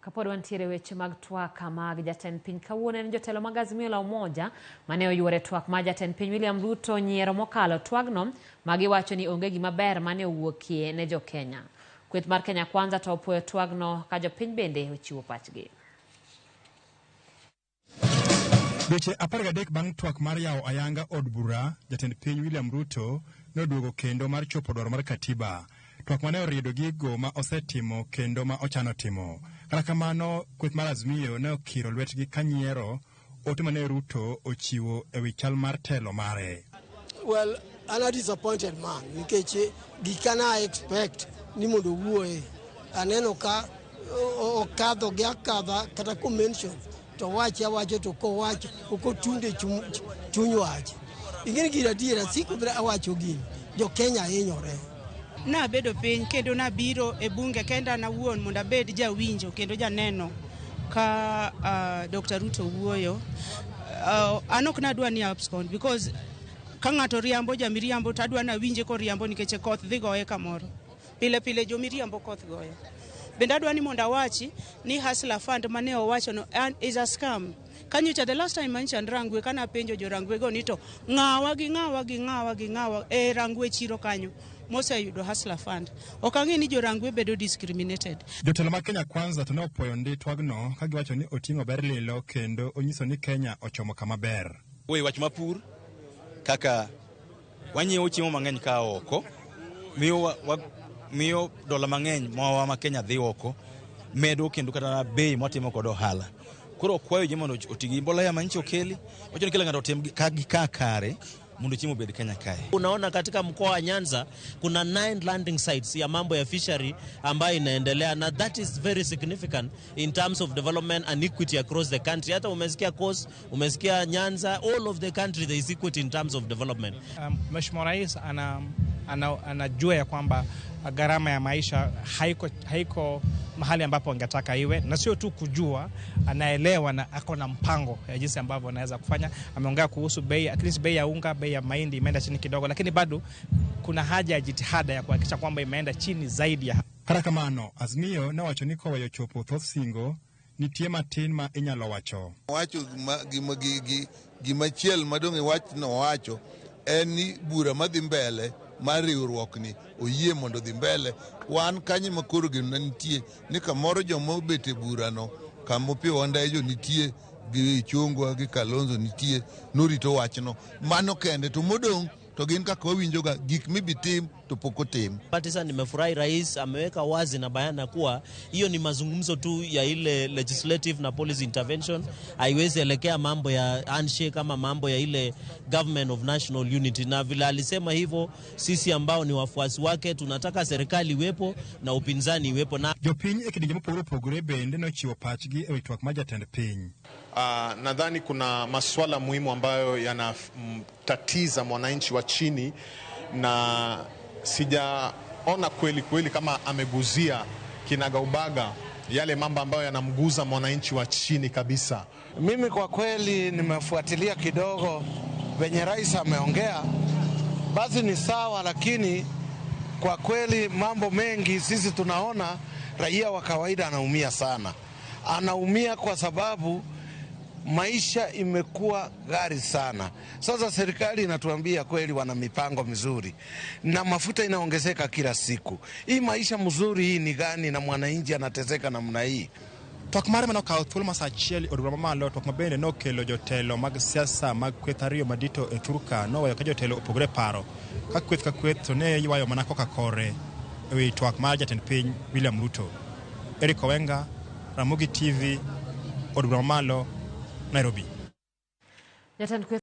Kapod wantiere weche mag twak mag jatend piny kawuono en jotelo mag Azimio la Umoja mane oyuore twak mar jatend piny William Ruto nyiero mokalo twagno magiwacho ni onge gima ber mane owuokie ne jo-Kenya. Kweth mar Kenya Kwanza to opuoyo twagno ka jopiny bende ochiwo pachgi. Dweche 13 bang' twak mar yawo ayanga od bura, jatend piny William Ruto noduogo kendo mar chopo dwaro mar katiba. Twak mane oriedo gigo ma osetimo kendo ma ochano timo. Kata kamano, kweth mar Azimio ne okiro lwetgi ka nyiero ote mane Ruto ochiwo e wi chal mar telo mare. Well, an a disappointed man nikech gika na expect ni mondo owuoye. Aneno ka okadho gi akadha kata ko mention to wache awacho to kowacho ok otunde chuny wach. Ing'eni gir adiera siko biro awacho gini, jo Kenya hinyore. Nabedo piny kendo nabiro e bunge kenda an awuon mondo abed jawinjo kendo janeno ka Dr. Ruto wuoyo. An ok nadwa ni abscond because ka ng'ato riambo jamiriambo to adwa nawinje koriambo nikech koth dhi goye kamoro. Pile pile jomiriambo koth goyo. Bende adwa ni mondo awachi ni Hustler Fund mane owacho no is a scam. Kanyocha the last time mancha Rangwe kana penjo jo Rangwe go ni to ng'awa gi ng'awa gi ng'awa gi ng'awa e Rangwe chiro kanyo moseyudo Hustler Fund. Ok ang'e ni jo Rangwe bedo discriminated. Jotelo mag Kenya Kwanza to ne opuoyo ndi twagno ka giwacho ni oting'o ber lilo kendo onyiso ni Kenya ochomo kama ber. We wach mapur kaka wanyiewo chiemo mang'eny ka oko miyo dola mang'eny mawa ma Kenya dhi oko medo kendo kata bei mwatimo kod ohala. Koro okwayo ji mondo oti gi mbolea manyicha okeli, wacho ni kila ng'ato otim gi ka kare mondo chiemo obed Kenya kae. Unaona katika mkoa wa Nyanza kuna 9 landing sites ya mambo ya fishery ambayo inaendelea, na that is very significant in terms of development and equity across the country. Hata umesikia Coast, umesikia Nyanza, all of the country there is equity in terms of development. Mheshimiwa Rais anajua ya kwamba gharama ya maisha haiko mahali ambapo angetaka iwe, na sio tu kujua, anaelewa na ako na mpango ya jinsi ambavyo anaweza kufanya. Ameongea kuhusu bei, at least bei ya unga, bei ya mahindi imeenda chini kidogo, lakini bado kuna haja ya jitihada ya kuhakikisha kwamba imeenda chini zaidi ya. Kata kamano, Azimio nowacho ni koweyo chopo thoth singo, nitie matin ma inyalo wacho. Wacho gimachiel madong' e wach no wacho en ni bura madhi mbele mar riwruokni oyie mondo dhi mbele. Wan kanyo ma koro geno nitie ni kamoro joma obet e burano kama Opiyo Wandayi nitie gi Ichung'wa gi Kalonzo nitie norito wachno mano kende to modong' to gin kaka wawinjoga gik mibi tim to pok otim. Sasa nimefurahi rais ameweka wazi na bayana kuwa hiyo ni mazungumzo tu ya ile legislative na policy intervention, haiwezi elekea mambo ya handshake ama mambo ya ile government of national unity. Na vile alisema hivyo, sisi ambao ni wafuasi wake tunataka serikali iwepo na upinzani iwepo. Na jopiny e kidienje mopogore opogore bende nochiwo pachgi e wi twak mar jatend piny. Nadhani kuna masuala muhimu ambayo yanamtatiza mwananchi wa chini, na sijaona kweli kweli kama ameguzia kinagaubaga yale mambo ambayo yanamguza mwananchi wa chini kabisa. Mimi kwa kweli nimefuatilia kidogo venye rais ameongea, basi ni sawa, lakini kwa kweli mambo mengi sisi tunaona raia wa kawaida anaumia sana. Anaumia kwa sababu maisha imekuwa ghali sana. Sasa serikali inatuambia kweli wana mipango mizuri na mafuta inaongezeka kila siku. Hii maisha mzuri hii ni gani na mwananchi anateseka namna hii? Twak mare mane okawo thuolo ma sa achiel e od bura mamalo, twak ma bende nokelo jotelo mag siasa mag kweth ariyo madito e thurka noweyo ka jotelo opogore paro ka kweth ka kweth to ne ywayo mana koka kore e wi twak mar jatend piny William Ruto. Eric Owenga, Ramogi TV, od bura mamalo, Nairobi. Jatend kweth